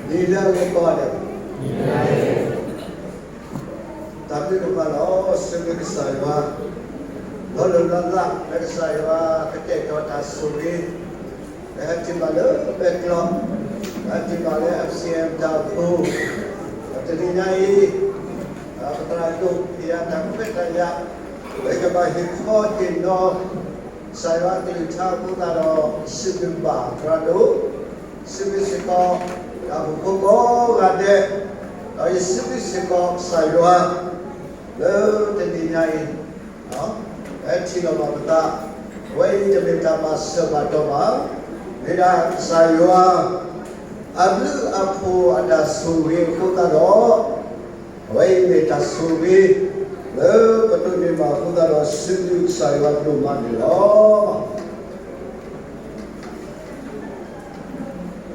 နံၤလၢအဂ့ၤကိးဂၤဒဲး, တၢ်ဘျုးဒိၣ်မးလီၤ. စံးဘျုးကစၢ်ယွၤ လီၤလၢလီၤလး လၢကစၢ်ယွၤကတဲာ်ကတီၤတၢ်ဆိၣ်ဂ့ၤ လၢဟဲတုၤဘၣ်လၢပဲတြီ, ဟဲတုၤဘၣ်လၢ F C M တၢ်အိၣ်ဖှိၣ်, ဒီးတနံၤညါအံၤ ပသရၣ်ဒိၣ်ဖံးယၤတၢ်ခွဲးတၢ်ယာ် လၢကဘၣ်ဟ့ၣ်ခီဟ့ၣ်နီၤ ကစၢ်ယွၤအကလုၢ်ကထါအဃိသတးဒီး စံးဘျုးဘၣ်သရၣ်ဒိၣ်, စံးဘျုးစ့ၢ်ကီး တၢ်အိၣ်ဖှိၣ်ဖိကိးဂၤဒဲး, ဒီးယစံးဘျုးစ့ၢ်ကီးကစၢ်ယွၤ လၢတနံၤညါအံၤ ဟဲထံၣ်လိာ်ဘၣ်ပသး, အဝဲအံၤတမ့ၢ်တၢ်ဘၣ်ဆၢဘၣ်တီၢ်ဘၣ်, မ့ၢ်ဒၣ်ကစၢ်ယွၤ အဘျုးအဖှိၣ်အတၢ်ဆိၣ်ဂ့ၤအဃိသတးဒီး အဝဲအံၤမ့ၢ်တၢ်ဆိၣ်ဂ့ၤ လၢပဒိးန့ၢ်ဘၣ်အဃိသတးဒီး စံးဘျုးကစၢ်ယွၤဒိၣ်မးန့ၣ်လီၤ.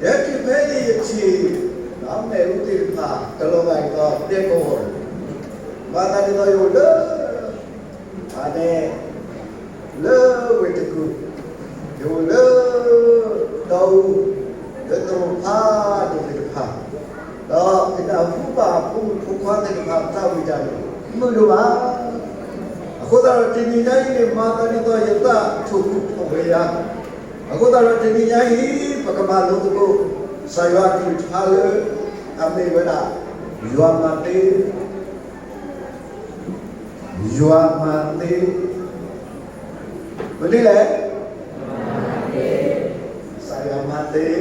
ယဟဲတုၤဖဲအံၤယထံၣ် မ့ၣ်အူသ့ၣ်တဖၣ် တလီၤဂာ်ဒ်သိးဒဲကဝီၤ, မၤသးဒ်သိးယအိၣ်လၢ အန့ၣ် လၢဝ့ၢ်တကူၣ်, ယအိၣ်လၢ တီအူ, လၢသရိာ်ဖးဒိၣ်သ့ၣ်တဖၣ်, ဒီးယနၢ်ဟူဘၣ်ဖိမုၣ်ဖိခွါသ့ၣ်တဖၣ်သးဝံၣ်တၢ်န့ၣ် မုာ်ဒိၣ်မး, အဃိသတးဒီးတနံၤညါအံၤန့ၣ် မၤသးဒ်သိးယသးထီၣ်ဟူးထီၣ်ဝဲယၤ, အဃိသတးဒီးတနံၤညါအံၤ ပကမၤလိသကိး ကစၢ်ယွၤအကလုၢ်ကထါလၢ အမ့ၢ်ဝဲဒၣ် ယွၤမၤသ့ ယွၤမၤသ့, မနုၤလဲၣ်, ကစၢ်ယွၤမၤသ့,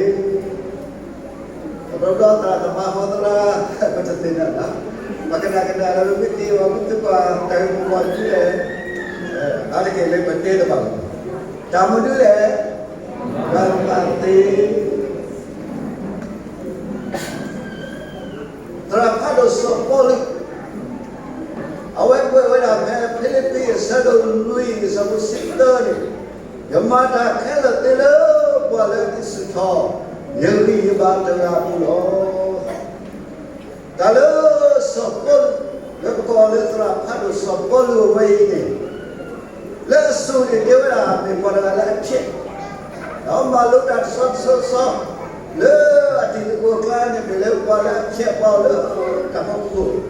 တဘျီဘျီသရၣ်သမါဟီသရၣ် ပတသ့ၣ်ညါဘၣ်, ပကနၣ်ကနၣ်လၢမ့ၢ်သ့ဝဲ မ့ၢ်သ့ကွၢ်တၢ်ဂ့ၢ်မိၢ်ပှၢ်ဒ်လဲၣ်, အါတက့ၢ်လၢပတဲတဘၣ်လီၤ, တၢ်မနုၤလဲၣ်, ယွၤမၤသ့ သရၣ်ဖးဒိၣ်စီၤပီလူး အဝဲကွဲးဝဲဒၣ်ဖဲဖံလံးပံးအဆၢဒိၣ်လွံၢ်အဆၢဖိဆံသၢန့ၣ်, ယမၤတၢ်ခဲလၢာ်သ့လၢပှၤလၢအဒုးဆူၣ်ထီၣ် ယဂံၢ်ယဘါတဂၤအပူၤလီၤ. တၢ်လၢစီၤပီလူး လၢပကိးလၢသရၣ်ဖးဒိၣ်စီၤပီလူးအဝဲအံၤန့ၣ် လၢအစိၤန့ၣ်တဲဝဲဒၣ်မ့ၢ်ပှၤတဂၤလၢအဖျဲး, ဒီးမၤလိတၢ်တဆီတဆီဆီ လၢအတံၤသကိးအကျါန့ၣ် မ့ၢ်လၢပှၤလၢအဖျဲးပှၤအိၣ်လၢတၢ်ဖီခိၣ်,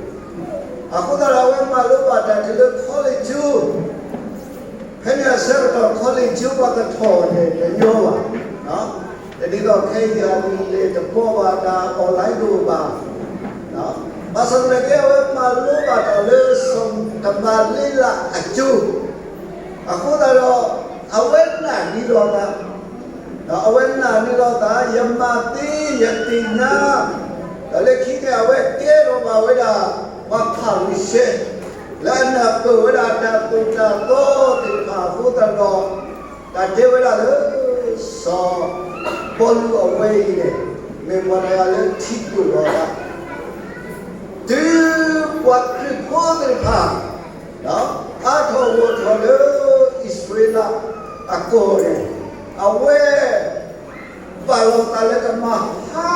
အဃိသတးဒီးအဝဲမၤလိဘၣ်တၢ်တုၤလၢ college ဖဲန့ၣ်အဆၢကတီၢ် college ဘၣ်ကထီၣ်န့ၣ်တညီဘၣ်, တဒ်သိးခဲအံၤအလံာ်လဲၢ်တဘီဘၣ် တၢ် online တအိၣ်ဘၣ်, ဘၣ်ဆၣ်သနာ်က့ အဝဲမၤလိဘၣ်တၢ်လၢ စီၤကမၤလ့လးအစိၤ, အဃိသတးဒီး အဝဲနာ်န့ၢ်လီၤသး, ဒီးအဝဲနာ်န့ၢ်လီၤသး ယမၤသ့ ယသ့ၣ်ညါ, ဒီးလၢခံန့ၣ် အဝဲကဲထီၣ်ဘၣ်ဝဲဒၣ် ပှၤဖၤရံၤၡဲ လၢအနၢ်ပၢၢ်ဝဲဒၣ်တၢ်သိၣ်တၢ်သီသ့ၣ်တဖၣ်အဃိသတးဒီး တၢ်တဲဝဲဒၣ်လၢ စီၤပီလူးအဝဲအံၤန့ၣ် မ့ၢ်ပှၤတဂၤလၢထံဒိၣ်လီၤသး တုၤပှၤခရံာ်ဖိသ့ၣ်တဖၣ် အါထီၣ်ဂီၢ်ထီၣ်လၢအံၣ်စရ့လးအကီၢ်န့ၣ် အဝဲ ပာ်လီၤသးလၢကမၤဟါ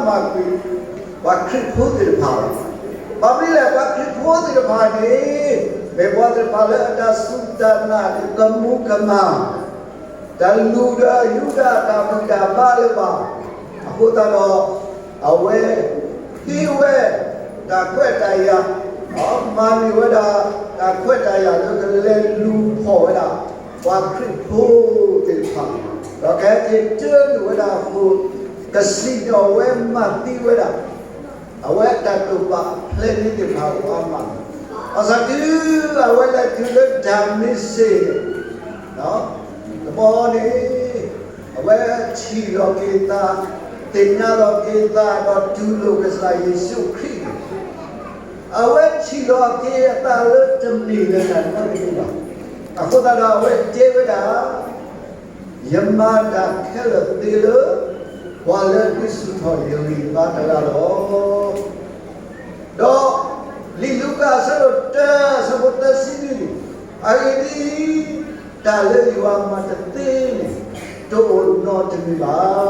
မၢ်ကွံာ် ပှၤခရံာ်ဖိသ့ၣ်တဖၣ်လီၤ. ဘၣ်မနုၤလဲၣ် ပှၤခရံာ်ဖိသ့ၣ်တဖၣ်န့ၣ် မ့ၢ်ပှၤသ့ၣ်တဖၣ်လၢအတၢ်စူၢ်တၢ်နာ်န့ၣ် ကမူကမၣ် တလူၤဒီးယူဒၤတၢ်ဘူၣ်တၢ်ဘါလၢၤဘၣ်. အဃိသတးဒီး အဝဲ ဟံးဝဲ တၢ်ခွဲးတၢ်ယာ် မၤန့ၢ်ဝဲဒၣ် တၢ်ခွဲးတၢ်ယာ်လၢကလဲၤလူၤဖီၣ်ဝဲဒၣ် ပှၤခရံာ်ဖိသ့ၣ်တဖၣ် ဒီးကဟဲက့ၤတၢနုာ်ဝဲဒၣ်အဃိ ကစံၣ်ညီၣ်ဝဲမၤသံဝဲဒၣ် အဝဲတၢ်တိာ်ပာ်အဖျဲၣ်န့ၣ်သ့ၣ်တဖၣ်အိၣ်အါမးလီၤ. ဘၣ်ဆၣ်တုၤအဝဲလဲၤတုၤလၢဒၤမ့းစ့း တဘျီန့ၣ် အဝဲထံၣ်လီၤက့ၤသး သ့ၣ်ညါလီၤက့ၤသး ဒီးတူၢ်လိာ်ကစၢ်ယ့ၣ်ၡူးခရံာ်န့ၣ် အဝဲထံၣ်လီၤက့ၤအသးလၢတမ့ၢ်လၢတၢ်နီတမံၤဘၣ်. အဃိသတးဒီးအဝဲတဲဝဲဒၣ် ယမၤတၢ်ခဲလၢာ်သ့လၢ ပှၤလၢအဒုးဆူၣ်ထီၣ်ယဂံၢ်ယဘါတဂၤလီၤ. ဒီးလံာ်လူၤကၣ်အဆၢဒိၣ်တၢ အဆၢဖိသၢဆံနွံန့ၣ်, အဂ့ၢ်ဒ်အံၤ, တၢ်လၢယွၤမၤတသ့န့ၣ် တအိၣ်နီတမံၤ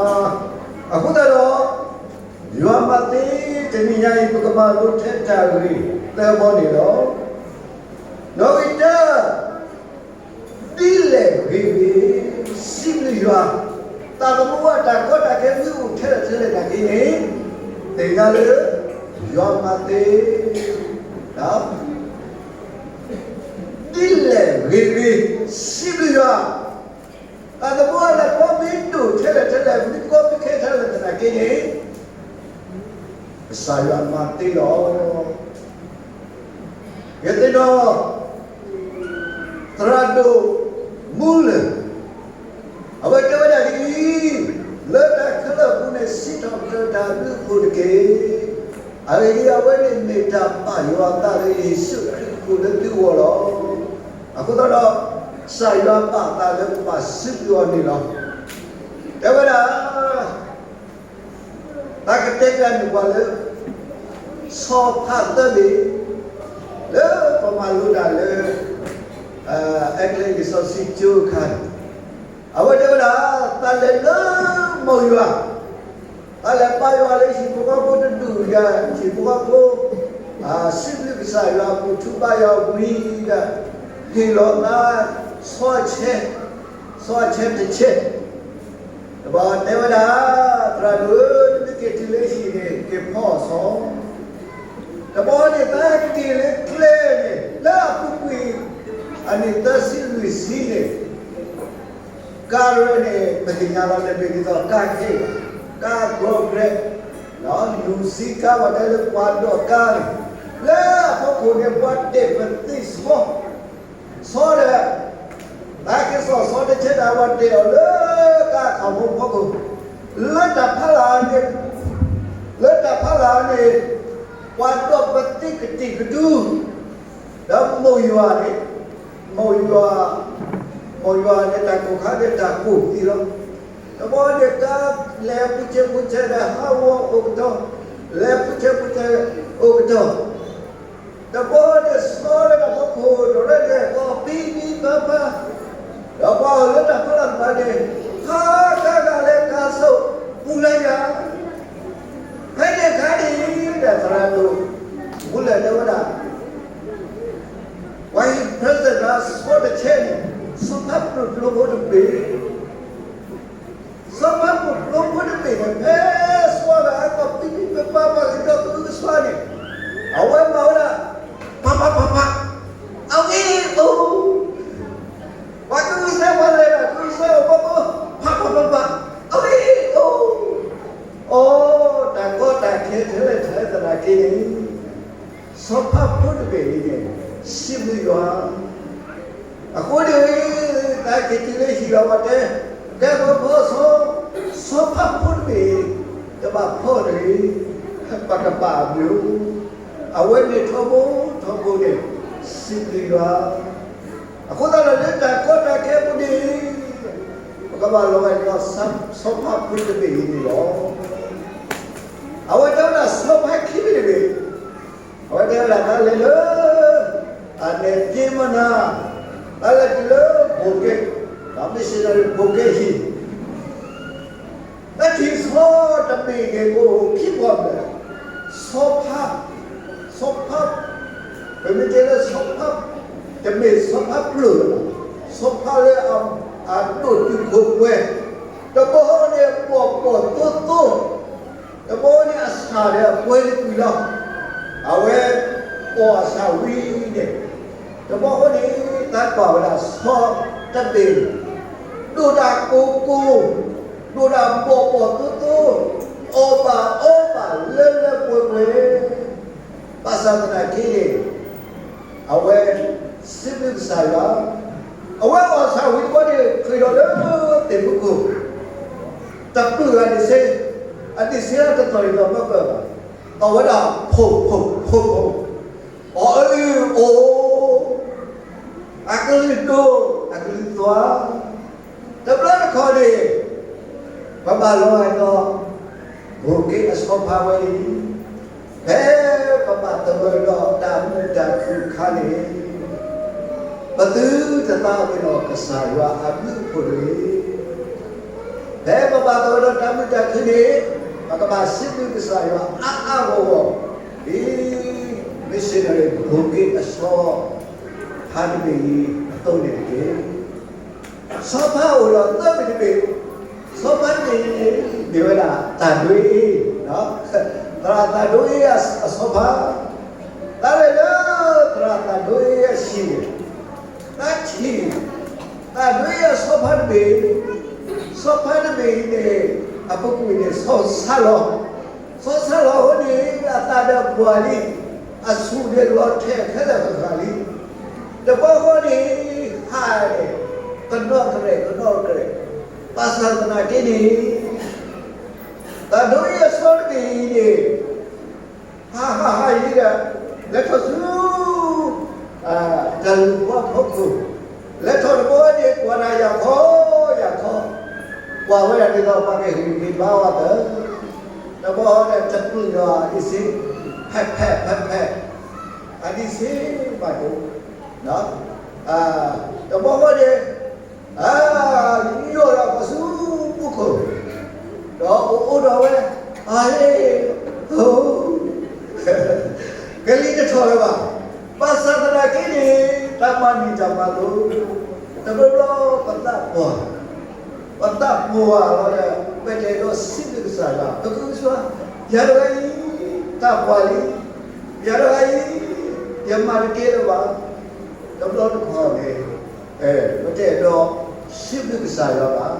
ဘၣ်. အဃိသတးဒီး ယွၤမၤသ့တနံၤညါအံၤ ပကမၤလိထဲတၢ်ဂ့ၢ်သၢဘီန့ၣ်လီၤ. နီၣ်ဂံၢ်တၢ ဒ်လဲၣ်ဂ့ၤဂ့ၤ စံးဘျုးယွၤ, သးသမူအတၢ်ကီတၢ်ခဲမ့ၢ်အိၣ်ထဲလဲၣ်ထဲလဲၣ်နာ်က့န့ၣ်, ယၤလၢ ယွၤမၤသ့, ဒ်လဲၣ်ဂ့ၤဂ့ၤ စံးဘျုးယွၤ, တၢ်သဘိလၢပှၤမ့ၢ်ဒိၣ်ထဲလဲၣ်ထဲလဲၣ် မ့ၢ်ကီမ့ၢ်ခဲထဲလဲၣ်သနာ်က့န့ၣ် ကစၢ်ယွၤမၤသ့လီၤ. ယသ့ၣ်နီၣ် သရၣ်ဒိၣ်မူလၢၢ် အဝဲတဲဝဲဒၣ်ဒ်အံၤ, လၢတၢ်ခဲလၢာ်အပူၤန့ၣ် စံးထီၣ်ပတြၢၤတၢ်ဘျုးအဖှိၣ်တက့ၢ်. အဂ့ၢ်ဒ်အံၤ, အဝဲန့ၣ်မ့ၢ်တၢ်ဘၣ်ယွၤအသးလၢယ့ၣ်ၡူးခရံာ်အဃိလၢသုဂီၢ်လီၤ. အဃိသတးဒီး ကစၢ်ယွၤဘၣ်အသးလၢပဘၣ်စံးဘျုးအီၤန့ၣ်လီၤ. တဲဝဲဒၣ် တၢ်ကတဲကျဲန့ၢ်ပှၤလၢ ဆီဖါသၢဘ့ၣ် လၢပမၤလိတၢ်လၢ အဲကလံးလံာ်စီဆှံကၠိအခါန့ၣ်, အဝဲတဲဝဲဒၣ် တၢ်လဲၤလၢမိၢ်ယွၤ, တၢ်လဲၤပာ်ယွၤလၢဟံၣ်ဖိဃီဖိတဒူၣ်ယၤ ဟံၣ်ဖိဃီဖိ စံးဘျုးကစၢ်ယွၤ ပူၤထူဘါယွၤဝံၤဒီး ဟ့ၣ်လီၤသး ဆီဆဲ ဆီဆဲတဆဲ တဘျီတဲဝဲဒၣ် သရၣ်ဒိၣ်ဧၢ, နမ့ၢ်က့ၤတုၤလၢဟံၣ်န့ၣ် က့ၤဖီအီၣ်ဆီ, တဘျီန့ၣ် သးက့ၤလၢကျဲန့ၣ် လၢအပူၤကွံာ် အနံၣ်သၢဆံလွံၢ်ဆံန့ၣ် ကါရဲန့ၣ် ပသ့ၣ်ညါလီၤ တမ့ၢ်ဒ်သိးကါခဲဘၣ်, ကါကီကရဲ, လူၤစံကါ ပှၤတဲလၢပှၤဒိးကါန့ၣ်, လၢအဖီခိၣ်န့ၣ် ပှၤတဲာ်ပသံၣ်ဆီ ဆီဒီး သးက့ၤစိာ်ဆီတဆဲဒီး ပှၤတဲာ်အီၤလၢကါခီၣ်ဖိဖီခိၣ်, လၢတၢ်ဖီလာ်န့ၣ်, လၢတၢ်ဖီလာ်န့ၣ် ပှၤဒိးပသံၣ်ကတံာ်ကတူာ်, ဒီးမိၢ်ယွၤန့ၣ်, မိၢ်ယွၤ, မိၢ်ယွၤန့ၣ် တၢ်ကိၢ်ခါန့ၣ် တၢ်ကိၢ်သံလီၤ. တဘျီန့ၣ် ကါလဲၤပူၤဆဲးပူၤဆဲးဒီး ဟးဂီၤအိၣ်ကတီၢ်, လဲၤပူၤဆဲးပူၤဆဲးအိၣ်ကတီၢ် တဘျီန့ၣ် ဆီလၢတၢ်ဖီခိၣ်တရဲၣ်န့ၣ် ကီၢ်ဖံဖံဖါဖါ, ဒီးပှၤအိၣ်လၢတၢ်ဖီလာ်တဖၣ်န့ၣ် ဟးကါဂၤလဲၤကါစိာ်ပူၤလၢယၤ, ဖဲန့ၣ်အခါန့ၣ်ဒီး သရၣ်ဒိၣ်မူလၢၢ်တဲဝဲဒၣ် ပှၤဟံၣ် present ဆီတဆဲန့ၣ် ဆီဖါပျိၢ်ကျိဖိတဘ့ၣ် ဆီဖါပျိၢ်ကျိဖိတဘ့ၣ်န့ၣ် ဖဲဆီဒီး ဟးကီၢ်ဖံဖံဖါဖါ ပှၤကညီကဟုကစွါန့ၣ် အဝဲမၤဝဲဒၣ် ဖးဖးဖးဖး, အဂ့ၢ်အိၣ်, ပှၤကဟုကစွါ ပှၤလဲၤဒီး ကဟုကစွါအီၤ ဖးဖးဖးဖး, အဂ့ၢ်အိၣ်, အိ, တၢ်ကီတၢ်ခဲထဲလဲၣ်ထဲလဲၣ်သနာ်က့န့ၣ် ဆီဖါဖိတဘ့ၣ်အံၤန့ၣ် စံးဘျုးယွၤ, အဃိန့ၣ် တၢ်က့ၤတုၤလၢဟံၣ်လီၤဝဲတဲ, ကဲပဖီဆီ, ဆီဖါဖိတဘ့ၣ်အံၤ တဘၣ်ဖီတဂ့ၤ, ပကဘၣ်အဘျုး, အဝဲန့ၣ်ထီဘိထီဘိန့ၣ် စံးဘျုးယွၤ, အဃိသတးဒီးလၢတၢ်ကီတၢ်ခဲအပူၤန့ၣ် ပကဘၣ်လီၤဂာ်ဒီး ဆီဖါဖိတဘ့ၣ်အံၤန့ၣ်လီၤ. အဝဲတဲဝဲဒၣ်ဆီဖါခံဘ့ၣ်တဘ့ၣ်, အဝဲတဲဝဲဒၣ်တၢ်လဲၤလၢ အနဲၣ်က့မနၤ, တၢ်လဲၤတုၤလၢ ဘိၣ်ကဲ, ဒီး missionary ဘိၣ်ကဲဟံၣ် တၢ်ထံၣ်ဆီတဘ့ၣ်န့ၣ် အိၣ်ခံဘီဘျဲၣ်, ဆီဖါ, ဆီဖါ, ပမ့ၢ်တဲလၢဆီဖါ, တမ့ၢ်ဆီဖါပျိၢ်လၢၤဘၣ်, ဆီဖါလၢအဒိၣ်တုာ်ခိၣ်ပှဲၤ, တဘီန့ၣ်ဘီၣ်ဘီၣ်သိသိ တဘီန့ၣ်အဆၣ်ဒီးအပှဲၤတကွံာ်လီၤ. အဝဲ အီၣ်အဆၣ်ဝံၤန့ၣ် တဘီဃီန့ၣ် သးကွၢ်ဝဲဒၣ်ဆီတဘ့ၣ် ဒိၣ်ဒၣ်ကိၢ်ကိၢ်, ဒိၣ်ဒၣ်ဘီၣ်ဘီၣ်သိသိ, အီၣ်ဘၣ်အီဘၣ်လၢလၢပှဲၤပှဲၤ, ဘၣ်ဆၣ်သနာ်က့န့ၣ် အဝဲ စံးဘျုးကစၢ်ယွၤ, အဝဲအီၣ်ဆၣ်ဝံၤတဘီန့ၣ် ဃ့ၢ်ဒီးလၢသ့ၣ်မူခိၣ်, တပျုာ်အဒံးဆှဲ, အဒံးဆှဲတတီၤန့ၣ်ဒီးမ့ၢ်ပၢၢ်ဘၣ်, အီၣ်ဝဲဒၣ်ဖိးဖိးဖိးဖိး, အီၣ်အၢအီၣ်, အကလုၢ်ဒိၣ်, အကလုၢ်သွါ, တဘျီတခီၣ်န့ၣ် ပဘၣ်လီၤဂာ်ဒီး ဘိၣ်က့အဆီဖါဝဲအံၤ, ဖဲပဘၣ်သဂၢၢ်ဒီးတၢ်မုာ်တၢ်ခုၣ်အခါန့ၣ်, ပသုတသးပ့ၤနီၣ်ကစၢ်ယွၤအဘျုးအဖှိၣ်တဂ့ၤ. ဖဲပဘၣ်သဂၢၢ်ဒီးတၢ်မုာ်တၢ်ခုၣ်န့ၣ်, ပကဘၣ်စံးဘျုးကစၢ်ယွၤအါအါဂီၢ်ဂီၢ်, ဒ် missionary ဘိၣ်က့အဆီဖါတဘ့ၣ်အံၤအသိးန့ၣ်တက့ၢ်. ဆီဖါအိၣ်ဒီးသၢဘ့ၣ်တဘ့ၣ်, ဆီဖါတဘ့ၣ်န့ၣ် မ့ၢ်ဝဲဒၣ်တၢ်ဒွဲအ့ၣ်, သရၣ်သးဒိအ့ၣ်အဆီဖါ, တၢ်လဲၤလၢသရၣ်သးဒိအ့ၣ်အဟံၣ်န့ၣ်, တၢ်ထံၣ် သးဒိအ့ၣ်အဆီဖါတဘ့ၣ်, ဆီဖါတဘ့ၣ်အံၤန့ၣ် အပူၤကွံာ်န့ၣ် ဆီဆါလီၤ, ဆီဆါလီၤအဃိန့ၣ် အသးဒီးပှၢ်လံ, အဆူၣ်န့ၣ်လီၤထဲးခဲလၢာ်ဃၣ်ဃၣ်လံ, တဘျီဃီန့ၣ် ဟးန့ၣ် ကနီၣ်ကရဲး ကနီၣ်ကရဲး, ဘၣ်ဆၣ်သနာ်က့န့ၣ် သးဒိအ့ၣ်အဆီတဘ့ၣ်အံၤန့ၣ် ဟးဟးဟးယံၤဒီး လဲၤထီၣ်ဆူ တၢ်လူၢ်ဖီခိၣ်, လဲၤထီၣ်တဘျီန့ၣ် ကွၢ်တၢ်ယၤခီ ယၤခီ, ကွၢ်ဝဲဒၣ်ဒ်သိးပှၤကဟ့ၣ်ဂံၢ်ဘါအီၤသၢ, တဘျီဒီးတပျုာ်ဒီးအဒံးဆှံ, ဖဲးဖဲးဖဲးဖဲး, အဒံးဆှံဘၣ်ဒိ, တဘျီဃီန့ၣ် ယိာ်ဒီးပှၤဆူမူခိၣ်, ဒီးအိၣ်အိၣ်ဒီးဝဲ, အဟ့ၣ်, ကလံၤတထီၣ်လၢၤဘၣ်. ဘၣ်ဆၣ်သနာ်က့န့ၣ် တၢ်မၤနံၤတၢ်မၤလိ, တဘျီဘျီပသးပှၢ်, ပသးပှၢ်လီၤဒီး ပတအဲၣ်ဒိးစံးဘျုးကစၢ်ယွၤ, ပကစၢ်, ယၤတဂၤအံၤ တၢ်ပှၢ်လံ, ယၤတဂၤအံၤ ယမၤတကဲလၢၤဘၣ်, တဘျီတခီၣ်န့ၣ် ပတအဲၣ်ဒိးစံးဘျုးကစၢ်ယွၤဘၣ်.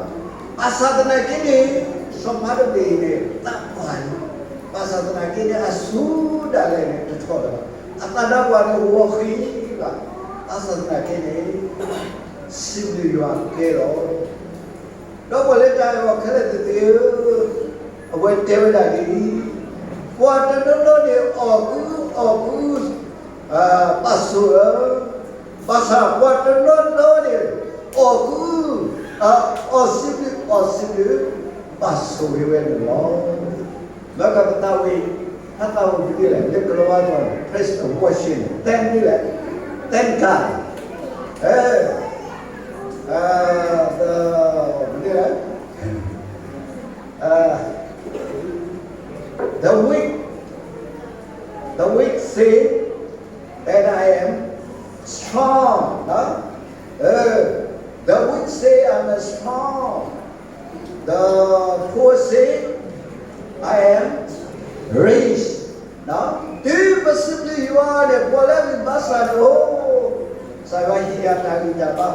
ဘၣ်ဆၣ်သနာ်က့န့ၣ် ဆီဖါတဘ့ၣ်အံၤန့ၣ် သးပှၢ်လံ, ဘၣ်ဆၣ်သနာ်က့န့ၣ် အဆူၣ်ဒၣ်လဲာ်န့ၣ် တထီၣ်လၢၤဘၣ်, အသးဒီးပှၢ်န့ၣ် ဂီၤဃံလၤ, ဘၣ်ဆၣ်သနာ်က့န့ၣ် စံးဘျုးယွၤကဲလီၤ. ဒီးပှၤလၢတၢ်အဲၣ်အီၤခဲလၢာ်သ့ၣ်ဧၢ, အဝဲတဲဝဲဒၣ်ဒ်အံၤ, ပှၤတနီၤနီၤန့ၣ် အီၣ်ကုအီၣ်ကု ဘၣ်ဆိၣ်ဧၢ, ဘၣ်ဆၣ်ပှၤတနီၤနီၤန့ၣ် အီၣ်ကု အီၣ်စံးဘျုးအီၣ်စံးဘျုး ဘၣ်ဆိၣ်ဂ့ၤဝဲန့ၣ်လီၤ. လၢကပသးဝံၣ်, ဟဲသးဝံၣ်မနုၤလဲၣ်, လၢကလၤဝါကျိာ်န့ၣ် praise and worship, thank မနုၤလဲၣ်, thank God, အဲ, မနုၤလဲၣ်, the weak, the weak say that I am strong, the weak say I'm strong, the poor say I am rich. တုၤပစံးဘျုးယွၤန့ၣ် ပှၤလၢအဂံၢ်ဘါစၢ်န့ၣ်အိၣ်, ကစၢ်ယွၤဟ့ၣ်ယၤတၢ်ဂံၢ်တၢ်ဘါ,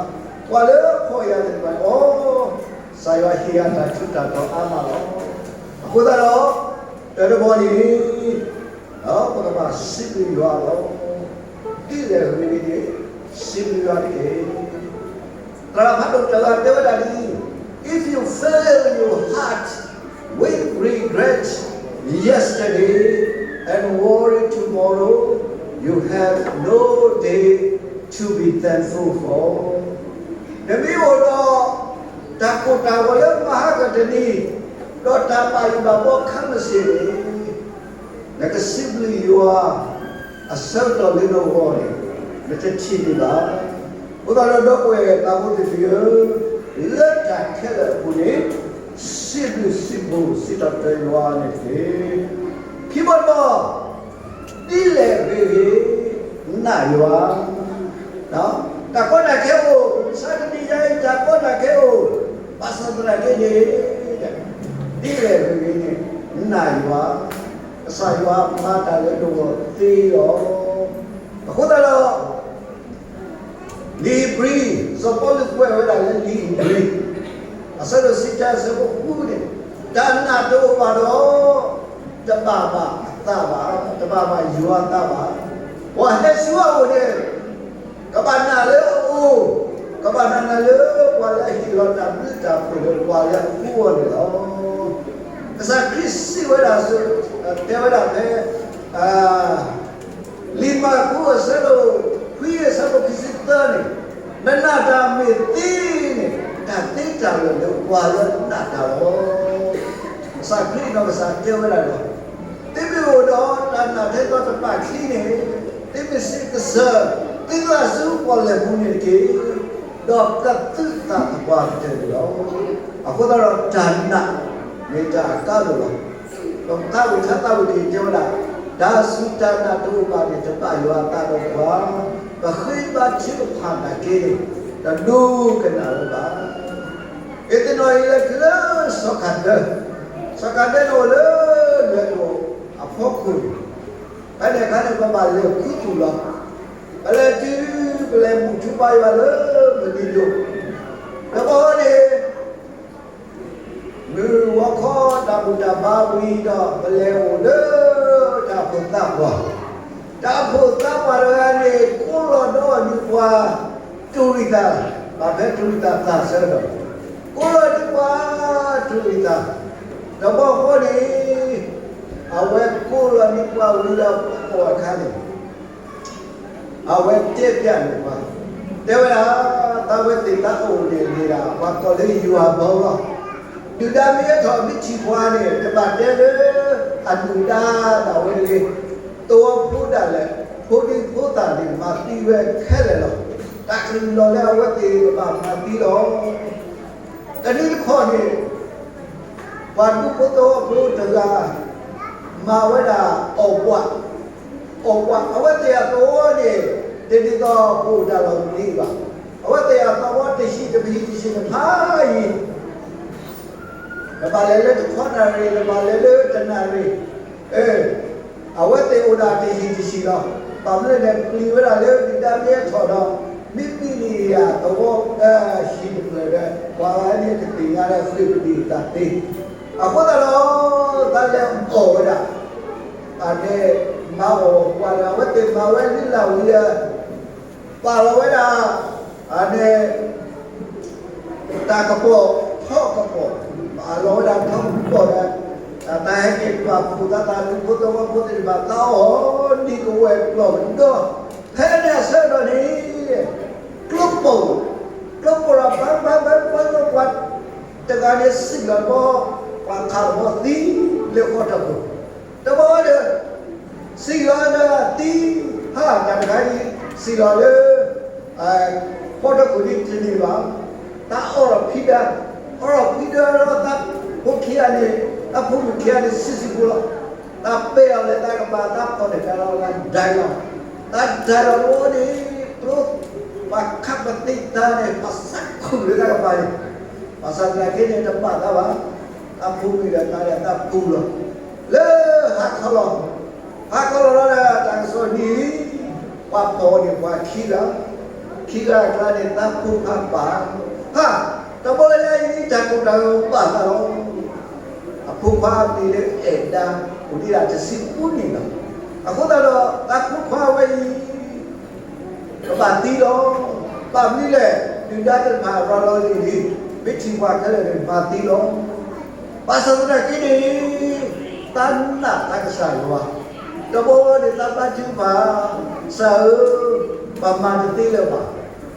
ပှၤလၢအဖှီၣ်ယာ်သ့ၣ်တဖၣ်န့ၣ်အိၣ်, ကစၢ်ယွၤဟ့ၣ်ယၤတၢ်ထူးတၢ်တီၤအါမးလီၤ. အဃိသတးဒီး တၢ်တဘီန့ၣ် ပကဘၣ်စံးဘျုးယွၤလီၤ. ဒ်လဲၣ်ဂ့ၤဂ့ၤန့ၣ် စံးဘျုးယွၤတက့ၢ်. သရၣ်ဖးဒိၣ်တဂၤတဲဝဲဒၣ်ဒ်အံၤ, If you fill your heart with regret yesterday and worry tomorrow, you have no day to be thankful for. နမ့ၢ်အိၣ်ဒီး တၢ်ကိၢ်တၢ်ဂီၤလၢမဟါကတနံၤ, ဒီးတၢ်ဘၣ်ယိၣ်ဘၣ်ဘီခဲမုၢ်ဆ့ၣ်န့ၣ်, နကစံးဘျုးယွၤ အဆၢကတီၢ်လၢနဂီၢ်န့ၣ် နတထံၣ်န့ၢ်ဘၣ်. အဃိသတးဒီး ဒီပုၢ်ဝဲၢ်သးဖိသ့ၣ်တဖၣ်ဧၢ, လၢတၢ်ခဲလၢာ်အပူၤန့ၣ် စံးဘျုးစံးဖှိၣ်စံးထီၣ်ပတြၢၤယွၤန့ၣ်တက့ၢ်. ခံဘီတဘီ, ဒ်လဲၣ်ဂ့ၤဂ့ၤ နာ်ယွၤ, တၢ်ကီတၢ်ခဲအိၣ်, မုၢ်ဆါတနံၤညါအံၤ တၢ်ကီတၢ်ခဲအိၣ်, ဘၣ်ဆၣ်သနာ်က့န့ၣ် ဒ်လဲၣ်ဂ့ၤဂ့ၤန့ၣ် နာ်ယွၤ, ကစၢ်ယွၤမၤတၢ်လၢနဂီၢ်သ့လီၤ. အဃိသတးဒီး လံာ်ဧ့ၤဘြံၤ, စီၤပီလူးကွဲးဝဲဒၣ်လၢလံာ်ဧ့ၤဘြံၤ အဆၢဒိၣ်တဆံတၢ အဆၢဖိဃုန့ၣ်, တၢ်နာ်တအိၣ်ဘၣ်ဒီး တဘၣ်ဘၣ်အသးဘၣ်, တဘၣ်ဘၣ်ယွၤအသးဘၣ်. ပှၤဟဲဆူအအိၣ်န့ၣ် ကဘၣ်နာ်လၢအအိၣ်, ကဘၣ်နာ်လၢပှၤလၢအဟ့ၣ်လီၤတၢ်ဘျုးတၢ်ဖှိၣ်လၢပှၤလၢအဃုအီၤန့ၣ်လီၤ. ကစၢ်ခရံာ်စံးဝဲဒၣ်, တဲဝဲဒၣ်ဖဲ လံာ်မၢ်ကူးအဆၢဒိၣ်ခွံ အဆၢဖိခံဆံသၢန့ၣ်, နနာ်တၢ်မ့ၢ်သ့န့ၣ် တၢ်သ့တၢ်လၢာ်လၢပှၤလၢအနာ်တၢ်လီၤ. ကစၢ်ခရံာ်နီၢ်ကစၢ်တဲဝဲဒၣ်လီၤ. သုမ့ၢ်အိၣ်ဒီးတၢ်နာ်ထဲသိးတပာ်ချံန့ၣ်, သုမ့ၢ်စံးကစၢ်, သုသးဆူပီၣ်လဲၣ်ပူၤန့ၣ်တက့ၢ်, ဒီးကသုးသးသပှၢ်ကတၢၢ်န့ၣ်လီၤ. အဃိသတးဒီးတၢ်နာ်မ့ၢ်တၢ်အကါဒိၣ်လီၤ. ဒီးသးဝံၣ်ထါသးဝံၣ်တက့ၢ်တဲဝဲဒၣ်, တၢ်စူၢ်တၢ်နာ်တအိၣ်ဘၣ်န့ၣ် တဘၣ်ယွၤအသးဒီးပှၤ, ပဃ့ဘါထုကဖၣ်နာ်က့န့ၣ် တဒိကနၣ်ဝဲဘၣ်. ယသ့ၣ်နီၣ်အံၤလၢခံလၢစီၤခၣ်ဒၢ, စီၤခၣ်ဒၢန့ၣ်အိၣ်လၢလွဲၢ်ဒိၣ်အ ဟီၣ်ခိၣ်, ဖဲန့ၣ်အခါန့ၣ် ပဘၣ်လဲၤခူသူၣ်လီၤ. ပလဲၤတုၤ ပလဲၤဘူၣ်ထူဘါယွၤလၢမနုၤဒိၣ်, ဒီးပဟီန့ၣ် မုၢ်ဂီၤခီတၢ်ဘူၣ်တၢ်ဘါဝံၤဒီး ပလဲၤအိၣ်လၢတၢ်အိၣ်ဖှိၣ်သးပှၢ်, တၢ်အိၣ်ဖှိၣ်သးပှၢ်တဂၤန့ၣ် ကိးလီၤဒီးနုာ်ပှၤတူၢ်ရံၣ်သး, ဘၣ်ဖဲတူၢ်ရံၣ်သးသးဆၢကတီၢ်, ကိးလီၤနုာ်ပှၤတူၢ်ရံၣ်သး, ဒီးဘီဃီန့ၣ် အဝဲကိးလီၤနုာ်ပှၤဝံၤဒီး ပှၤအခါန့ၣ် အဝဲတဲပျးနုာ်ပှၤ, တဲဝဲဒၣ်, သးဝဲသ့ၣ်တၢ်အိၣ်န့ၣ်န့ၣ်ဒၣ် ပှၤကိးလၢယွၤဘီလီၤ. ဒုၣ်ဒါမ့ၢ်ဟဲထီၣ်မ့ၢ်ထံၣ်ပှၤန့ၣ် တဘၣ်တဲလၢအဒုၣ်ဒါဒၣ်ဝဲတဂ့ၤ, သဝီဖိဒၣ်လဲာ်, ဖိဒံဖိသၣ်န့ၣ် မၤသံဝဲခဲလၢာ်လီၤ. တၢ်ကလုၢ်လီၤလၢအဝဲသ့ၣ်ကဘၣ်မၤသံလီၤ. တနံၤတခီန့ၣ် ပှၤဒူဖိသဝီဖိတဂၤ မၤဝဲဒၣ်အီၣ်ဘှး, အီၣ်ဘှး, အဝဲသ့ၣ်အသဝီန့ၣ် တဒ်သိးပအိၣ်တၢ်လီၢ်တဒ်ဘၣ်. အဝဲသ့ၣ်အသဝီတဟံၣ်တဟံၣ်တဟံၣ်တဖၣ်အံၤ တဘၣ်လဲၤလၢတခီနၣ်ရံၣ်, တဘၣ်လဲၤလၢတနၣ်ရံၣ်, အဝဲသ့ၣ်အိၣ်ဒၣ်တဟံၣ်တဟံၣ်လီၤ. ဘၣ်မနုၤလဲၣ်န့ၣ် ပျံၤဝဲဒၣ်လၢဒုၣ်ဒါမ့ၢ်ဟဲထီၣ်ဒီး မ့ၢ်ပျံၤန့ၣ်ယၤသဝီ ဟံၣ်တဖျၢၣ်ဒီး ပှၤဂၤန့ၣ်တသ့ၣ်ညါလၢအဃ့ၢ်ပဒ့ၣ်အသးသ့. အဃိသတးဒီး သးလဲၤအီၣ်ဝဲဒၣ် အန့ၣ် မၤအီၣ်ပှၤဒီး အဝဲသ့ၣ်မၤဝဲလံလၢဝံၤဒီး ပာ်လီၤဝဲဒၣ် အန့ၣ် တၢ်ကပီၤ ထီကပီၤ, ပာ်လီၤဝဲဒၣ်ထီကပီၤဒီး တၢ်ဟဲက့ၤပာ်ဖှိၣ်သး တၢ်ဒူဖိသဝီဖိသ့ၣ်တဖၣ် သးအီၣ်ဒံးကဝဲၢ်ကျီၢ်ကဒီ, ဖဲန့ၣ်အဆၢကတီၢ်န့ၣ် ကျိပိၢ်, ကျိပိၢ်ဒီး ဘၣ်ဘၣ်ဘၣ်ဘၣ် ပှၤတဂၤန့ၣ် စံၣ်လီၤဘီ, ပှၤခးလီၤဘီသံလၢဃီထီၣ်ခိၣ်, တဘျီဒီး စံၣ်လီၤဒီးသံ, ဟါ, တၢ်တဂၤအံၤ စံၣ်လီၤလၢ ဃီထီၣ်ခိၣ်ဒ်တန့ၢ်ဘၣ်, သးအီၣ်ဒီးဖံဒါ, အီၣ်ဒီးဖံဒါဒီး သးဖိခံဂၤန့ၣ်, သးဖိမုၣ်ခံဂၤန့ၣ် စံးစံးဖိလီၤ. သးပဲာ်အီၤလၢသးကပၤ သးဖီၣ်န့ၢ်တၢ်လီၤ သးဒၣ်အီၤ, သးဒၣ်အီၤတဘျီန့ၣ် ကျိ ပှၤခးပသံသးန့ၣ် ပှၤသးခုၣ်လၢသးကပၤန့ၣ်, ဘၣ်ဆၣ်သနာ်က့န့ၣ် တဘၣ်သးဘၣ်, သးဖိမုၣ်ဒီးသးဒီးသးပူၤလီၤ. လၢဟါခီလီၤ, ဟါခီလီၤဒီး တၢ်ကစီၣ်န့ၣ် ပှၤဖီၣ်န့ၢ်ပှၤခံဂၤ, ခံဂၤအကျါန့ၣ် သးဖိခွါပာ်, ဟါ, တဘျီလၢယအံၤ တၢ်ကိၢ်တၢ်ဂီၤဘၣ်သးလီၤ. အဖိခွါအမံၤလၢအဲၣ်ဒါ, အိၣ်ဒံးဒၣ်တဆံဃုနံၣ်လီၤ. အဃိသတးဒီး သးဖိခွါဝဲအံၤ ကဘၣ်သံလီၤ. ဘၣ်မနုၤလဲၣ်, ဒုၣ်ဒါသ့ၣ်တဖၣ်ရၤလီၤလံၤလံၤ, မ့ၢ်ထံၣ်ပှၤခဲလၢာ်န့ၣ် မၤသံလီၤ. ဘၣ်ဆၣ်သနာ်က့န့ၣ် သးနာ်သးကစၢ်ယွၤ, တဘျီန့ၣ် သးဘါထုကဖၣ်, ကစၢ်ဧၢ, ပမၤတသ့လၢၤဘၣ်.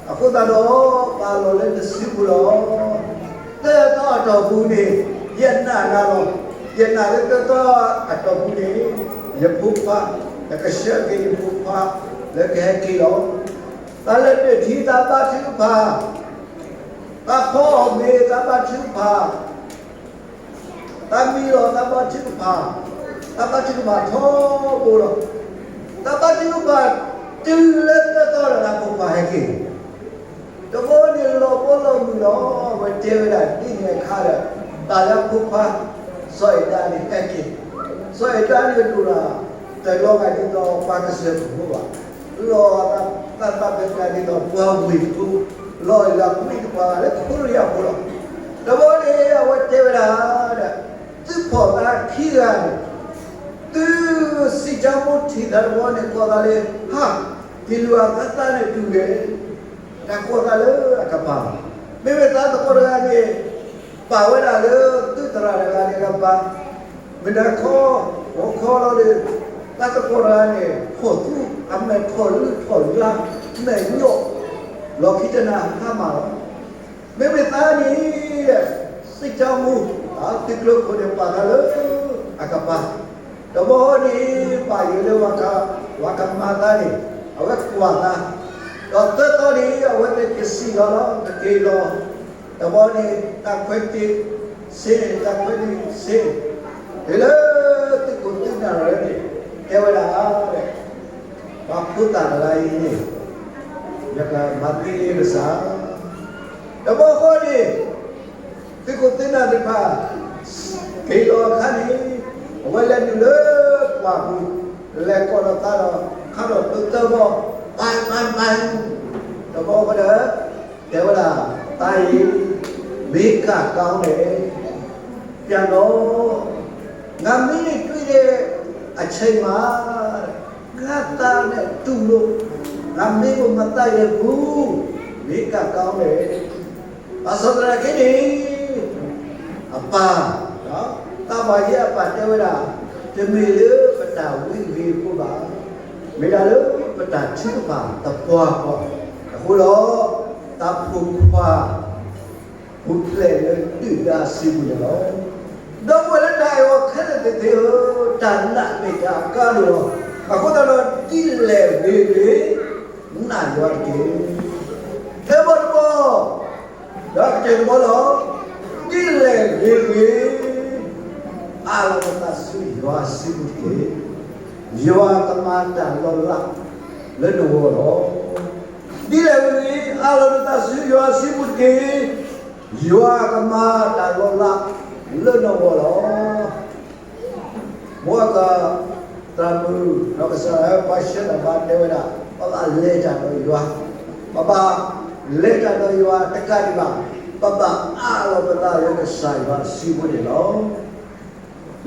အဃိသတးဒီး ပာ်လီၤလၢနစုပူၤလီၤ. သၢသီအတီၢ်ပူၤန့ၣ် ယနာ်နၤလီၤ. ယနာ်လၢသၢသီအတီၢ်ပူၤန့ၣ် ယဖိခွါ, ယကဆှၢက့ၤယဖိခွါလၢကဟဲက့ၤလီၤ. တၢ်လဲၤနုာ်ထံ သးဘါထုကဖၣ်, သးဖီအီၣ်မ့ၤ သးဘါထုကဖၣ်, သးမံလီၤ သးဘါထုကဖၣ်, သးဘါထုကဖၣ်ထီဘိလီၤ. သးဘါထုကဖၣ်တုၤလၢသၢသီဒီး သးဖိခွါဟဲက့ၤ တဘျီန့ၣ်လီၤဘီလီၤမုၢ်လီၤ. အဝဲတဲဝဲဒၣ်ဒ်န့ၣ်အခါဒီး တၢ်လၢအဖိခွါ စီၤအဲၣ်ဒါန့ၣ်ဟဲက့ၤ, စီၤအဲၣ်ဒါန့ၣ်ဒိၣ်တၢ် တလီၤဂာ်ဒ်သိးပှၤကစၢၢ်ခိၣ်ဖိဘၣ်, လီၤသးသးဘၣ်ဒ်သိးပှၤဝ့ၢ်ဖိ, လီၤလၢကွံတပှၤဂၤလၢခိရံယါဖိလီၤ. တဘျီန့ၣ် အဝဲတဲဝဲဒၣ်ဒီး သုဖီၣ်သးခံဂၤန့ၣ် သုစံၣ်ကၠါမိၢ်ထံၣ်သးတဘျီန့ၣ် ကိးသးလၢ ဟါ, ယလူၤအသးသးန့ၣ်တုၤလဲၣ်, တၢ်ကိးသးလၢအကပၤလီၤ. မ့မ့ၢ်သးသကိးတဂၤန့ၣ် ပာ်ဝဲဒၣ်လၢသုသရၣ်တဂၤန့ၣ်ကပၤ, မုၢ်နၤခီ ဂီၤခီလီၤဒီး သးသကိးတဂၤန့ၣ် ဖီၣ်သူ အမဲာ်ထီၣ်လုၢ်ထီၣ်လါ မဲာ်ညိး လီၢ်ခံတနၤဟါမၢ်လီၤ. မ့မ့ၢ်သးန့ၣ် စံၣ်ကၠါမိၢ် သုးကျိၤခိၣ်န့ၣ် ပာ်သးလၢအကပၤ, တဘျီန့ၣ် ဘၣ်ယိၣ်လၢ ပှၤကမၤသးန့ၣ် အဝဲကွၢ်သး, ဒီးသၢသီန့ၣ် အဝဲသ့ၣ်ကစံၣ်လီၤလီၤ ကက့ၤလီၤ, တဘျီန့ၣ် တၢ်ခွဲးတ့ၢ်စ့န့ၣ် တၢ်ခွဲးတ့ၢ်စ့န့ၣ် တုၤလၢသုးခိၣ်သုးနၢ်ရၢန့ၣ် တဲဝဲဒၣ် ပှၤဖိသၣ်တဂၤအံၤန့ၣ် ယကမၤသံလၢကစၢ်, တဘျီဃီန့ၣ် သုးခိၣ်သုးနၢ်သ့ၣ်တဖၣ် က့ၤလီၤအခါန့ၣ် အဝဲလဲၤနုာ်လၢ ပှၤပူၤ လဲၤကိးဒီးသးဒီး ခါဒီးပတၢၢ်ဘီ ပၢ်ပၢ်ပၢ် တဘီဃီဒီး တဲဝဲဒၣ် သးအံၤ မ့ၢ်ကးကောင်းတယ် ပြန်တော့ ငါမင်းနဲ့တွေ့တဲ့အချိန်မှာ ငါသားနဲ့တူလို့ ငါမင်းကိုမသတ်ရဘူး မ့ၢ်ကးကောင်းတယ် ဘၣ်ဆၣ်သနာ်က့န့ၣ် အပၢ်, တၢ်ပှၤယဲအပၢ်တဲဝဲဒၣ် တမ့ၢ်လၢပတၢ်ဝံဂ့ၤအဃိဘၣ်, မ့ၢ်ဒၣ်လၢပတၢ်ထုကဖၣ်သပှၢ်ပှၢ်အဃိဒီး တၢ်ဖိခွါ ပူၤဖျဲးလၢဒုၣ်ဒါစုပူၤန့ၣ်လီၤ. ဒီပုၢ်ဝဲၢ်လၢတၢ်အဲၣ်အီၤခဲလၢာ်သ့ၣ်ဧၢ, တၢ်နာ်မ့ၢ်တၢ်အကါဒိၣ်လီၤ. အဃိသတးဒီး ဒ်လဲၣ်ဂ့ၤဂ့ၤ နာ်ယွၤတက့ၢ်. ထဲဘီတဘီ ဒီးကတဲတဘီလီၤ. ဒ်လဲၣ်ဂ့ၤဂ့ၤ အၢၣ်လီၤနသးဆူယွၤစုပူၤတက့ၢ်. ယွၤကမၤတၢ်လီၤလးလၢနဂီၢ်လီၤ. ဒ်လဲၣ်ဂ့ၤဂ့ၤ အၢၣ်လီၤနသးဆူယွၤစုပူၤတက့ၢ်. ယွၤကမၤတၢ်လီၤလးလၢနဂီၢ်လီၤ. မ်အက သရၣ်မုၣ် ဒီးကစၢ်ယွၤပှၤဆှၢတၢ်ဘါတဲဝဲဒၣ် ပဘၣ်လဲၤတၢ်ဒီးယွၤ, ပဘၣ်လဲၤတၢ်ဒီးယွၤတကးဒံးဘၣ်, ပဘၣ်အၢၣ်လီၤပသးလၢကစၢ်ယွၤစုပူၤန့ၣ်လီၤ.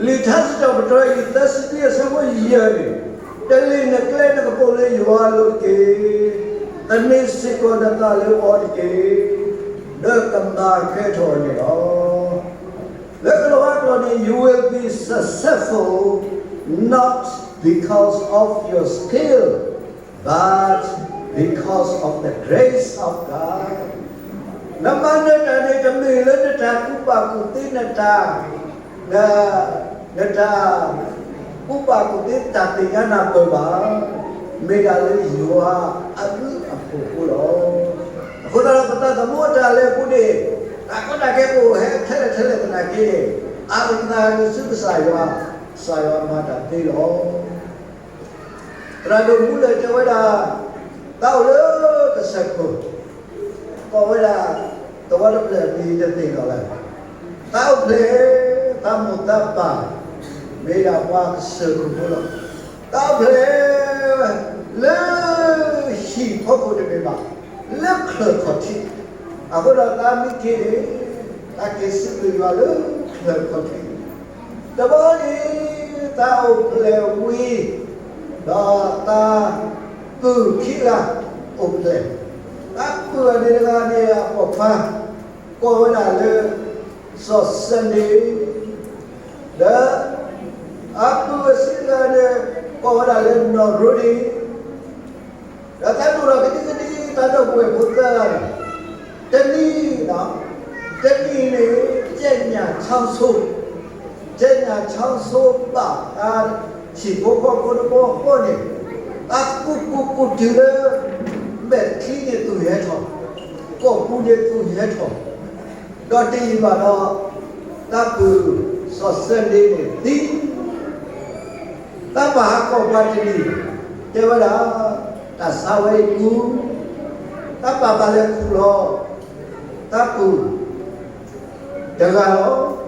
လံာ်ထါစံးထီၣ်ပတြၢၤ အဆၢဒိၣ်သၢဆံလွံၢ် အဆၢဖိယဲၢ်န့ၣ်, တလ့ၢ်နကျဲနကပိာ်လၢယွၤအလိၤတက့ၢ်. သန့ၤစ့ၢ်ကီးနသးလၢအီၤတက့ၢ်. ဒီးကမၤကဲထီၣ်အီၤန့ၣ်လီၤ. လၢကလၤဝါကျိာ်န့ၣ် you will be successful not because of your skill but because of the grace of God. နမၤနၢၤတၢ်န့ၣ် တမ့ၢ်လၢနတၢ်ကူၣ်ဘၣ်ကူၣ်သ့ နတၢ် နတၢ်ကူၣ်ဘၣ်ကူၣ်သ့ တၢ်သ့ၣ်ညါနၢ်ပၢၢ်ဘၣ်, မ့ၢ်ဒၣ်လၢယွၤအဘျုးအဖှိၣ်အဃိလီၤ. အဃိသတးဒီး ပသးသမူအတၢ်လဲၤအပူၤန့ၣ် တၢ်ကီတၢ်ခဲကအိၣ်ဟဲထဲလဲၣ်ထဲလဲၣ်သနာ်က့န့ၣ် အၢၣ်လီၤပသးဆူကစၢ်ယွၤ, ကစၢ်ယွၤမၤတၢ်သ့လီၤ. သရၣ်ဒိၣ်မူလၢၢ်တဲဝဲဒၣ်, သးအိၣ်လၢကစၢၢ်ခိၣ်, ကိးဝဲဒၣ် သဝီတဖျၢၣ်အမံၤတသ့ၣ်နီၣ်လၢၤ, သးအိၣ်ဖျဲၣ် သးမိၢ်သးပၢ် မ့ၢ်ဒၣ်ပှၤကစၢၢ်ခိၣ်ဖိလီၤ. သးအိၣ်ဖျဲၣ် လၢဟံၣ်ဖီခိၣ်တမ့ၢ်ဘၣ်, လၢချၢၣ်ခီၣ်ထံး, အဃိဒီးသးမ့ၢ်က့ၤန့ၣ် သးက့ၤစံးဘျုးယွၤလၢချၢၣ်ခီၣ်ထံး တဘျီန့ၣ် သးအိၣ်ဖျဲၣ်ဝံၤ ဒီးသးပုၢ်ခံဂၤအိၣ်ဖျဲၣ်, သးပုၢ်အန့ၣ်တဂၤန့ၣ် အပိာ်ခွါ ကိးဝဲဒၣ်လၢ စီၤစဲဒ့, ဒီး အပုၢ်အစံးတဂၤန့ၣ် ကိးဝဲဒၣ်လၢနီၢ်ရိဒံ ဒီးသးဒိၣ်ထီၣ်ကဒံကဒံ သးဒီပုၢ်ဝဲၢ်ဖိသၢဂၤန့ၣ် တနံၤ, တနံၤန့ၣ် ကဲညၣ်ဆီဆိ, ကဲညၣ်ဆီဆိဘၣ်သးဟံၣ်ဖိဃီဖိတဘီဃီန့ၣ်, သးကူၣ်ကူၣ်ကူၣ်တုၤလၢ မဲာ်ချံန့ၣ်သူၣ်ဟဲထီၣ်, ကိာ်ပူၤန့ၣ်သူၣ်ဟဲထီၣ်, ဒီးတယံာ်ဘၣ်ဒီး သးပုၢ်စီၤစဲဒ့န့ၣ်သံ သးပၢ်ဟးကိးပှၤတနံၤ, တဲဝဲဒၣ်, တၢ်ဆါဝဲအံၤပူၤ, သးပၢ်ဘၣ်လဲၤခူၣ်လီၤ သးပုၢ်တဂၤလီၤ.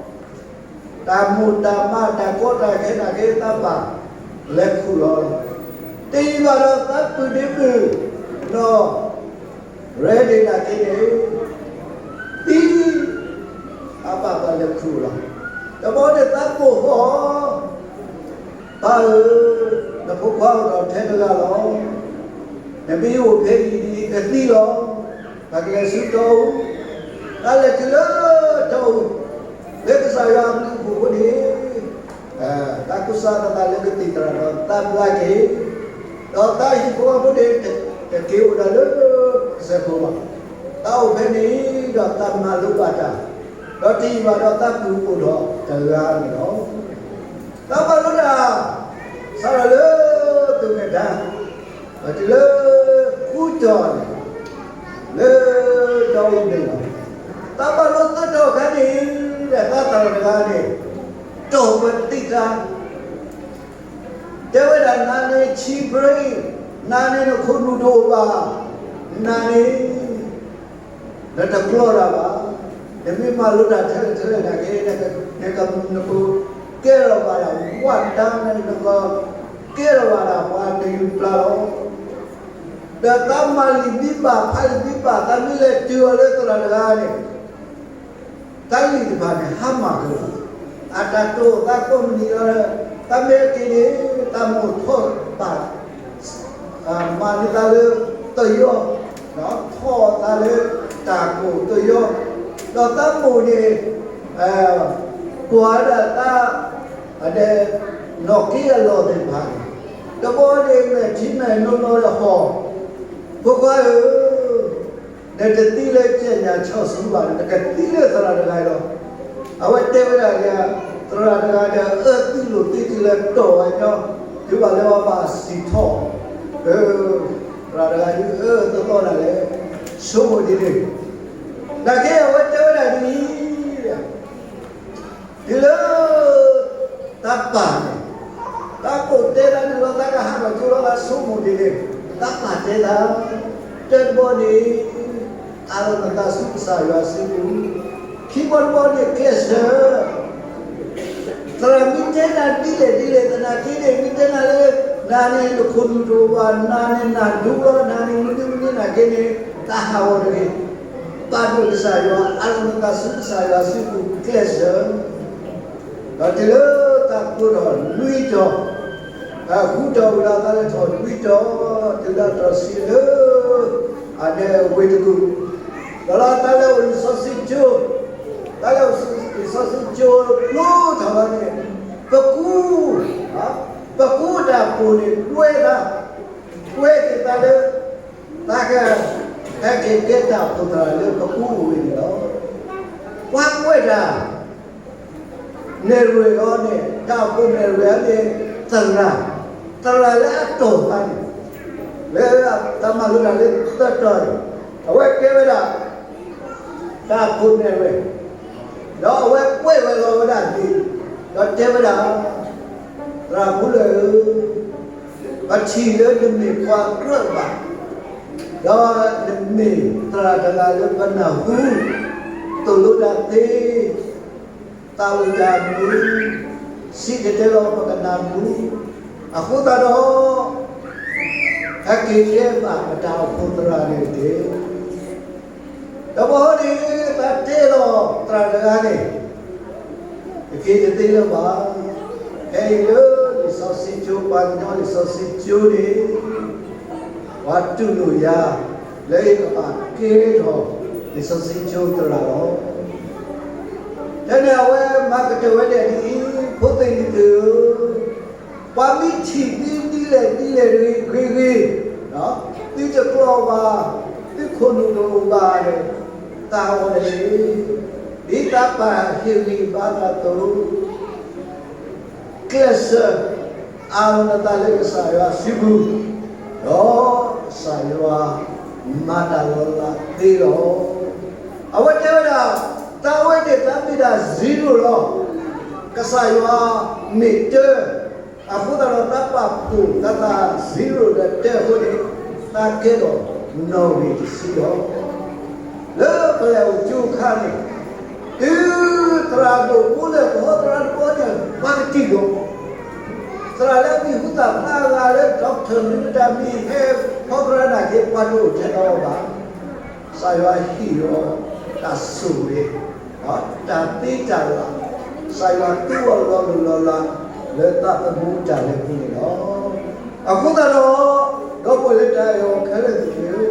တၢ်မိၢ်တၢ်မါတၢ်ကီတၢ်ခဲနာ်က့ သးပၢ်လဲၤခူၣ်လီၤ. တယံာ်ဘၣ်ဒီးသးပုၢ်ဒ့မုၣ် နီၢ် ရဲဒ့နာ်က့န့ၣ် သံ, သးပၢ်ဘၣ်လဲၤခူၣ်လီၤ. တဘျီန့ၣ်သးကိးဃီ ပၢ်ဧၢ, နဖိခွါအိၣ်ဒီးထဲတဂၤလီၤ. နမ့ၢ်အိၣ်ဖဲအံၤဒ်အံၤကသံလီၤ. ပကလဲၤဆူတီအူ, တၢ်လဲၤတုၤလၢတီအူ, လၢကစၢ်ယွၤအဘျုးအဖှိၣ်အဃိန့ၣ်, သးကူစါသးသးလၢကသံၣ်သရၣ်ဒီးသးဘျါက့ၤ, ဒီးသးဟံၣ်ဖိဃီဖိန့ၣ် တက့ၤအိၣ်ဒၣ်လၢကစၢၢ်ခိၣ်ဘၣ်. သးအိၣ်ဖဲန့ၣ်ဒီးသးမၤလိဘၣ်တၢ်, ဒီးတယံာ်ဘၣ်ဒီးသးပုၢ်အိၣ်ဒီးတဂၤန့ၣ်လီၤ. သးမၤလိတၢ် စးထီၣ်လၢသူၣ်ကဒါ တုၤလၢဃုတီၤန့ၣ် လၢတီအူန့ၣ်လီၤ. သးမၤလိသၢတီၤအခါန့ၣ် ဒီးသးသရၣ်တဂၤန့ၣ် တီၢ်ပသံၣ်တၢ် တဲဝဲဒၣ် နၤန့ၣ်ဆံးပြ့, နၤန့ၣ်နခိၣ်နူာ်တအိၣ်ဘၣ်, နၤန့ၣ် နတကျီတၢ်ဘၣ်. နမ့ၢ်မၤလိတၢ်ထဲလဲၣ်ထဲလဲၣ်နာ်က့ နက, နက, နက ကဲထီၣ်ဘၣ်ဒၣ် ဝၣ်တၢ်န့ၣ် ကဲထီၣ်ဘၣ်ဒၣ်ပှၤကလုာ်ပျၢ်လီၤ. ဒီးတၢ်မၤလံာ်မံဘၣ် ဖးလံာ်မံဘၣ် တၢ်မ့ၢ်လဲၤတုၤအီၤလၢသရၣ်တဂၤန့ၣ် တၢ်လံာ်တဖၣ်န့ၣ် ဟါမၢ်က့ၤလီၤ. အတၢ်တိာ်သးကိးမုၢ်နံၤလီၤ. တၢ်မ့ၢ်က့ၤန့ၣ် တၢ်မိၣ်ထီၣ်ဘၣ် မၤန့ၢ်သးလၢတယီၢ်, ထီၣ်သးလၢတၢ်ကိၢ်တယီၢ်, ဒီးတၢ်မိၣ်န့ၣ် ကွၢ်ဝဲဒၣ်တၢ် အဒဲ နီၢ်က့အလီၢ်သ့ၣ်တဖၣ်န့ၣ်, တဘျီန့ၣ် မဲာ်ထံမဲာ်နိနီၤဒီးဟီၣ်, ဖိခွါဧၢ, နတသံလၢကဲညါဆီဆူဘၣ်, နကသံလၢသရၣ်တဂၤအံၤလီၤ. အဝဲတဲဝဲဒၣ်လၢ သရၣ်တဂၤဒီး အၢသံလိာ်သံတုၤလၢတီၢ်ဝဲညီ, တုၤဘၣ်လၢအဘၣ်စံၣ်ထီၣ်, အၢ သရၣ်တဂၤဒုးအၢသီသီဒၣ်လဲာ်, ဆိကမိၣ်ဒ်န့ၣ်, နာ်က့အဝဲတဲဝဲဒၣ်ဒ်အံၤ တုၤလၢ တၢ်ပာ်န့ၣ်, တၢ်ကိးတဲတၢ်န့ၣ်လီၤ တၢ်ကဟးထီၣ်ကၠိလီၤ တၢ်ဆိကမိၣ်ဒ်န့ၣ်, တၢ်ပာ်တဲတၢ်, တၢတဘီန့ၣ် အးလီၤနသးဆူကစၢ်ယွၤစုပူၤ, ခံဘီတဘီန့ၣ် ကျဲးစၢး သရၣ်မ့ၢ်တဲနၤဒ်လဲၣ်ဒ်လဲၣ် သနာ်က့န့ၣ် မ့ၢ်တဲနၤလၢ နၤန့ၣ်နခိၣ်နူာ်တအိၣ်ဘၣ် နၤန့ၣ်နဒူလီၤ နၤန့ၣ်မနုၤမနုၤနာ်က့န့ၣ် တၢ်ဟးဂီၤတဂ့ၤ, ပာ်ဒိၣ်ကစၢ်ယွၤ အးလီၤနသးဆူကစၢ်ယွၤစုပူၤကျဲးစၢး, ဒီးတုၤလၢတၢ်ကိးထီၣ်လွံၢ်တီၤ, ဃုတီၤဝံၤလီၤ တၢ်လဲၤထီၣ်လွံၢ်တီၤ, တုၤလၢအတီၢ်ဆံလၢ အဒဲဝ့ၢ်တကူၣ်, ဒီးလၢတၢ်လဲၤအိၣ်လံာ်စီဆှံကၠိ, တၢ်လဲၤအိၣ်လံာ်စီဆှံကၠိဖျိထီၣ်လီၤန့ၣ်, ပကူ, ပကူတၢ်ပိာ်န့ၣ်ကွဲးတၢ်, ကွဲးက့ၤတၢ်လၢ တၢ်ကဟဲက့ၤကဲတၢ်အိၣ်ဖှိၣ်သရၣ်လၢပကူအဝ့ၢ်န့ၣ်လီၤ. ပှၤကွဲးတၢ် နဲၣ်ရွဲၣ်အီၤန့ၣ် တၢ်အိၣ်ဖှိၣ်နဲၣ်ရွဲၣ်အီၤန့ၣ် သရၣ်, သရၣ်လၢအတီၢ်သးန့ၣ်, လၢတၢ်မၤလိတၢ်လၢသၢတီၤန့ၣ်, အဝဲကဲဝဲဒၣ် တၢ်အိၣ်ဖှိၣ်နဲၣ်ရွဲၣ်, ဒီးအဝဲကွဲးဝဲလီၤဝဲဒၣ်န့ၣ်, ဒီးတဲဝဲဒၣ်, သရၣ်မူလၢၢ်ဧၢ, ပထံၣ်လၢနမ့ၢ်ပှၤကြၢးဘၣ်, ဒီးနမ့ၢ်သရၣ်တဂၤလၢပနၢ်ဟူ, သိၣ်လိတၢ်သ့, သးဝံၣ်တၢ်မူ, စံၣ်တဲၤတဲလီၤပကနၢ်မူ, အဃိသတးဒီး ဟဲက့ၤတဲဘၣ်ပတၢ်အိၣ်ဖှိၣ်သရၣ်န့ၣ်တက့ၢ်. တဘျီန့ၣ် တၢ်တဲလီၤသရၣ်တဂၤန့ၣ် တက့ၤတသ့လၢၤဘၣ်. ဖဲအံၤလၢလံာ်စီဆှံကၠိ ပှၤကညီလံာ်စီဆှံကၠိန့ၣ် ပှၤတူၢ်လိာ်ယၤ လၢယကဘၣ်ကဲထီၣ်လံာ်စီဆှံကၠိသရၣ်လီၤ. ဖဲန့ၣ်အဝဲမၤကတၢၢ်ဝဲဒၣ်ဒ်အံၤ, ဖိသ့ၣ်လံၤသ့ၣ်ဧၢ, ပှၤမ့ၢ်ထံၣ်သုဒ်လဲၣ်ဒ်လဲၣ်ဂ့ၤဂ့ၤ, သုတကျီၢ်ဘၣ်, သုခိၣ်နူာ်တအိၣ်ဘၣ်န့ၣ်, တၢ်အီၣ်န့ၣ်, ဒ်တၢ်ပာ်ဟ့ၣ်ဂံၢ်ဘါသးအသိး ကျဲးစၢးအးလီၤနသးလၢကစၢ်ယွၤစုပူၤ, ဒီးကစၢ်ယွၤမၤတၢ်လီၤလးသ့လီၤ. အဝဲတဲဝဲဒၣ်, တၢ်ဝဲန့ၣ်တၢ်မ့ၢ်ဒၣ် zero လီၤ. ကစၢ်ယွၤမ့ၢ်တၢ, အဃိသတးဒီးတၢ်ပာ်ဖှိၣ်တၢ်သး zero ဒီးတၢအဃိန့ၣ်, တၢ်ကဲထီၣ်နီၣ်ဂံၢ်တဆံလီၤ. လၢပလဲၤအိၣ်ကၠိအခါန့ၣ်, တုၤသရၣ်ဒိၣ်မူလၢၢ်ကဟီသရၣ်တဘီန့ၣ် ပှၤကတံာ်လီၤ. သရၣ်လၢအမံၤဟူသၣ်ဖျါအဂၤလၢ doctor မ့ၢ်မတၤမံၤဟဲဟီသရၣ်နာ်က့ ပှၤတအိၣ်ထဲတအီဘၣ်. ကစၢ်ယွၤဟ့ၣ်လီၤတၢ်ဆိၣ်ဂ့ၤ, တၢ်သ့တၢ်လၤ, ကစၢ်ယွၤသူအီၤလီၤလိၢ်လီၤလး လၢသးသမူတၢ်လဲၤအပူၤန့ၣ်လီၤ. အဃိသတးဒီး, ဒီပုၢ်ဝဲၢ်လၢတၢ်အဲၣ်အီၤခဲလၢာ်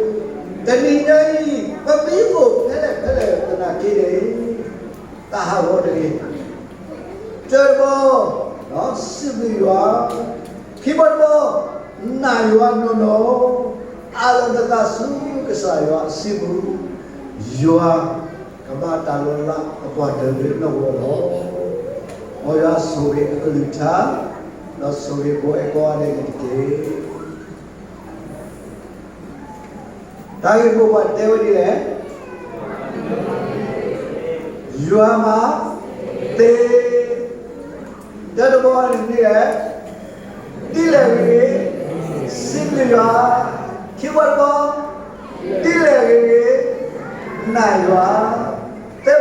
သ့ၣ်ဧၢ, တနံၤညါအံၤ ပမ့ၢ်အိၣ်ဖဲလဲၣ်ဖဲလဲၣ်သနာ်က့န့ၣ်, တၢ်ဟးဂီၤတဂ့ၤ. တၢတဘီ, စံးဘျုးယွၤ, ခံဘီတဘီ, နာ်ယွၤနီၢ်နီၢ်, အးလီၤနသးဆူကစၢ်ယွၤအစုပူၤ, ယွၤကမၤတၢ်လီၤလးအပှၤတၢၢ်လၢနဂီၢ်လီၤ. မ်ယွၤဆိၣ်ဂ့ၤအကလုၢ်ကထါ, ဒီးဆိၣ်ဂ့ၤပဝဲကိးဂၤဒဲးန့ၣ်တက့ၢ်. တၢ်ဂ့ၢ်မိၢ်ပှၢ်တဲဝဲဒ်လဲၣ်, ယွၤမၤသ့, တၢတဘီန့ၣ်မ့ၢ်လဲၣ်, ဒ်လဲၣ်ဂ့ၤဂ့ၤ, စံးဘျုးယွၤ, ခံဘီတဘီ, ဒ်လဲၣ်ဂ့ၤဂ့ၤ, နာ်ယွၤ.